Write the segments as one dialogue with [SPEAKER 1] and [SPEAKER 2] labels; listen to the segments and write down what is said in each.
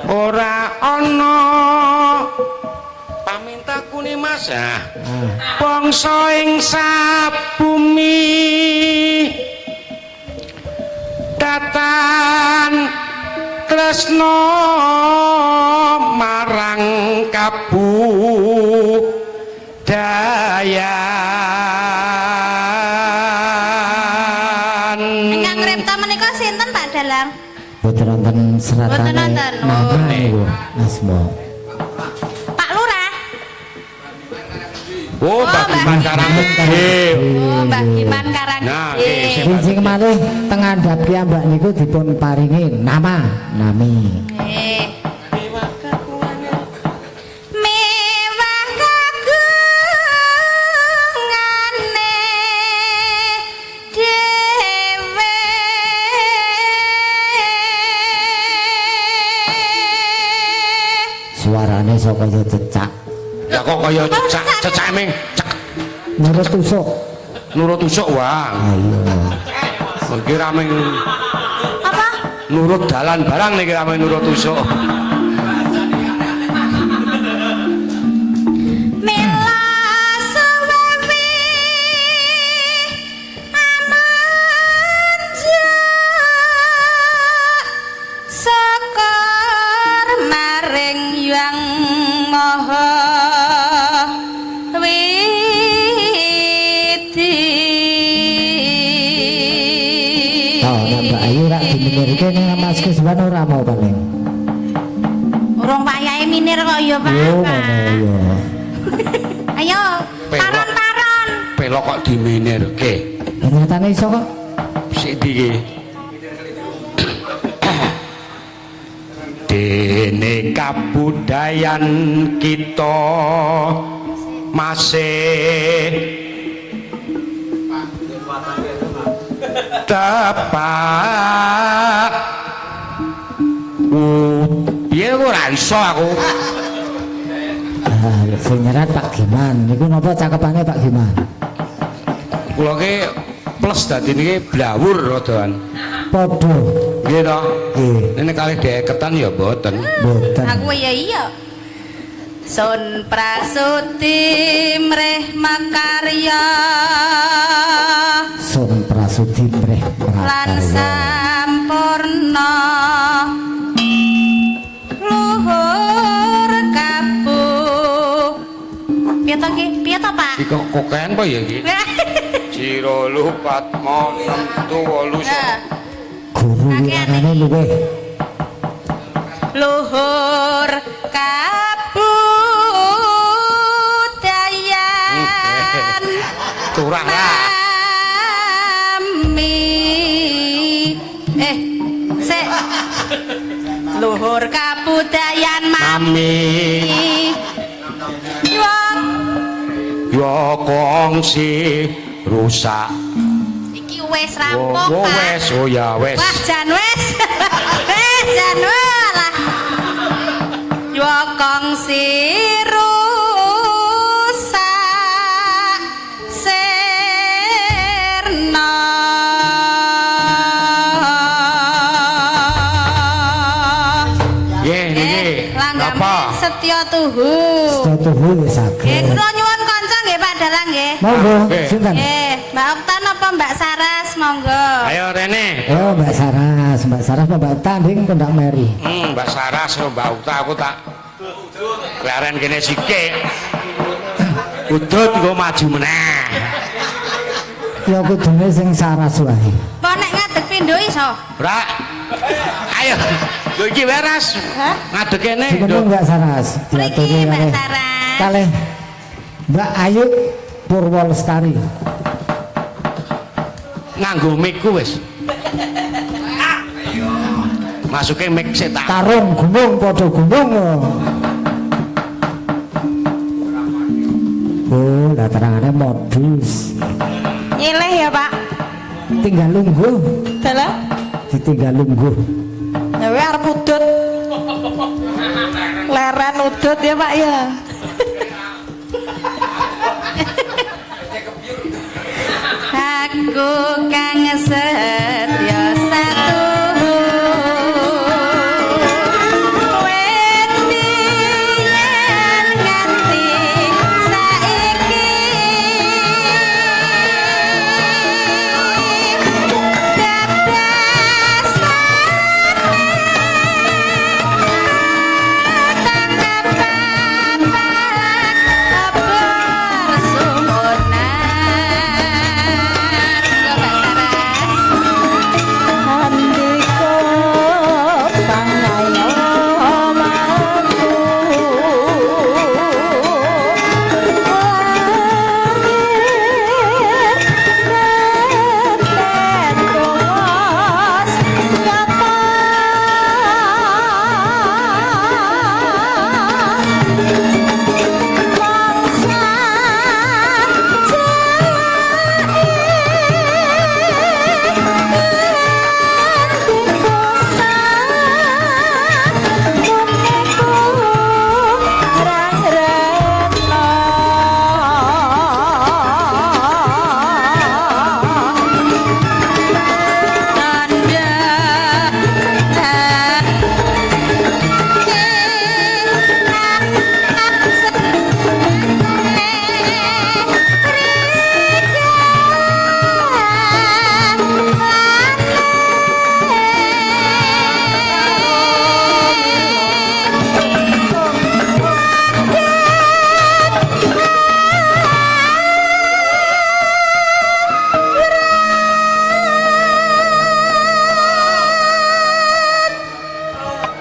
[SPEAKER 1] Ora ana pamintaku ni Mas. Ah. Bangsa ing sabumi datan tresna marang kabudayan.
[SPEAKER 2] Ingkang ngripta menika sinten Pak Dalang?
[SPEAKER 3] Mboten wonten seratane.
[SPEAKER 2] Mboten wonten, oh.
[SPEAKER 3] Nama niku asma.
[SPEAKER 2] Pak Lurah.
[SPEAKER 1] Oh, Mbak Giman Karanggede.
[SPEAKER 2] Oh, Mbak Giman Karanggede.
[SPEAKER 1] Nah, nggih, sing
[SPEAKER 3] Benjing malih teng ngandhap piyambak niku dipun paringi nama nami.
[SPEAKER 2] Nggih. Mewah kagungane dhewe.
[SPEAKER 3] Suarane saka kaya cecak.
[SPEAKER 1] Ya kok kaya cecak, cecak ming cek
[SPEAKER 3] Nurut tusuk.
[SPEAKER 1] Nurut tusuk wah.
[SPEAKER 3] Ayo.
[SPEAKER 1] Iki ra ming
[SPEAKER 2] Apa?
[SPEAKER 1] Nurut dalan barang niki ra ming nurut tusuk.
[SPEAKER 2] Mila suwewi amanjak syukur maring Yang Maha Widi.
[SPEAKER 3] Oh, nek Mbak Ayu rak diminirke ning Mas Kiswan ora mau paling.
[SPEAKER 2] Urung wayahe minir kok ya, Pak.
[SPEAKER 3] Yo ngono ya.
[SPEAKER 2] Ayo,
[SPEAKER 1] Pelok.
[SPEAKER 2] paron-paron.
[SPEAKER 1] Pelok kok diminirke.
[SPEAKER 3] Lah nyatane iso kok.
[SPEAKER 1] Sik ndi iki? Dene kabudayan kita masih tepak. Piye kok ora iso aku.
[SPEAKER 3] Ah, sing nyerat Pak Giman. Niku napa cakepane Pak Giman?
[SPEAKER 1] Kula ki plus dadi niki blawur radaan.
[SPEAKER 3] Padha.
[SPEAKER 1] Nggih to?
[SPEAKER 3] Nggih.
[SPEAKER 1] Ini kalih deketan ya mboten.
[SPEAKER 3] Mboten.
[SPEAKER 2] Aku ya iya. Sun prasuti mreh makarya
[SPEAKER 3] Sun prasuti mreh
[SPEAKER 2] lan
[SPEAKER 3] makarya.
[SPEAKER 2] Sampurna luhur kabu. Piye to ki? Piye to, Pak?
[SPEAKER 1] Iki kok kokean apa ya iki? Jiro lupat mo 6 7 8
[SPEAKER 2] Nah,
[SPEAKER 3] Guru wirangane luwih.
[SPEAKER 2] Luhur kabudayan
[SPEAKER 1] Turah lah.
[SPEAKER 2] Mami. Sik. Luhur kabudayan mami.
[SPEAKER 1] Mami
[SPEAKER 2] Yo,
[SPEAKER 1] yo kongsi rusak.
[SPEAKER 2] Iki wis rampung,
[SPEAKER 1] Oh,
[SPEAKER 2] Pak.
[SPEAKER 1] wes, oh ya wes.
[SPEAKER 2] Wah, jan wis. Wis jan walah. Yo kongsi rusak sirna.
[SPEAKER 1] Nggih niki.
[SPEAKER 2] Langgame
[SPEAKER 1] Napa?
[SPEAKER 2] Setya Tuhu.
[SPEAKER 3] Setya Tuhu ya
[SPEAKER 2] Nggih,
[SPEAKER 3] saged.
[SPEAKER 2] kula nyuwun kanca nggih Pak Dalang nggih.
[SPEAKER 3] Monggo,
[SPEAKER 1] Nggih.
[SPEAKER 3] sinten?
[SPEAKER 2] Nggih, Mbak Okta napa Mbak Saras monggo.
[SPEAKER 1] Ayo rene.
[SPEAKER 3] Oh, Mbak Saras, Mbak Saras apa Mbak Okta nding kondak meri.
[SPEAKER 1] Mbak Saras karo Mbak Okta aku tak leren kene sithik. Udut engko maju meneh.
[SPEAKER 3] Ya kudune sing Saras wae.
[SPEAKER 2] Apa nek ngadeg pindho iso?
[SPEAKER 1] Ora. Ayo. Lho iki wae Ras.
[SPEAKER 2] Hah?
[SPEAKER 1] Ngadeg kene.
[SPEAKER 3] Sing
[SPEAKER 1] Nduk.
[SPEAKER 3] Mbak Saras,
[SPEAKER 2] Mriki
[SPEAKER 3] diaturi
[SPEAKER 2] Mbak
[SPEAKER 3] kalih.
[SPEAKER 2] Saras.
[SPEAKER 3] Kalih Mbak Ayu Purwo Lestari.
[SPEAKER 1] Nganggo mic ku wis. Masuke mic sik tak.
[SPEAKER 3] Tarung gunung padha gunung. Oh, lah terangane modus.
[SPEAKER 2] Nyileh ya, Pak.
[SPEAKER 3] Tinggal lungguh,
[SPEAKER 4] Dalah,
[SPEAKER 3] ditinggal lungguh.
[SPEAKER 4] ya we arep udut. Leren udut ya, Pak ya.
[SPEAKER 2] Aku kang setya satuhu.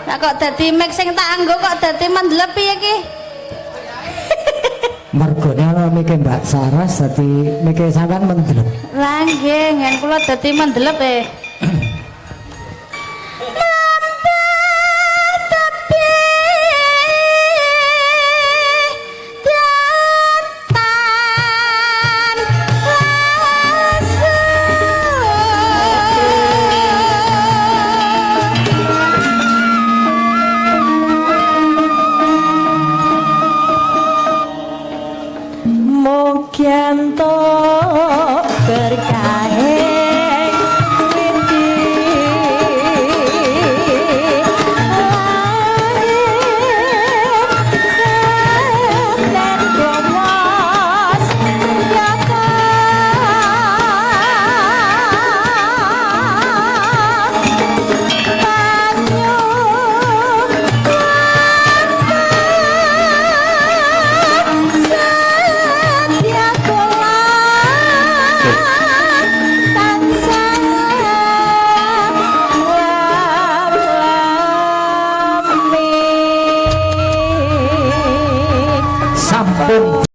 [SPEAKER 2] Lah kok dadi mic sing tak anggo kok dadi mendelep piye iki?
[SPEAKER 3] Mergone ana mike Mbak Saras dadi mike sampean mendelep.
[SPEAKER 2] Lah nggih, ngen kula dadi mendelep e.
[SPEAKER 4] Mugi entuk berkahe widi lahir lan gomos yata
[SPEAKER 3] Sampun.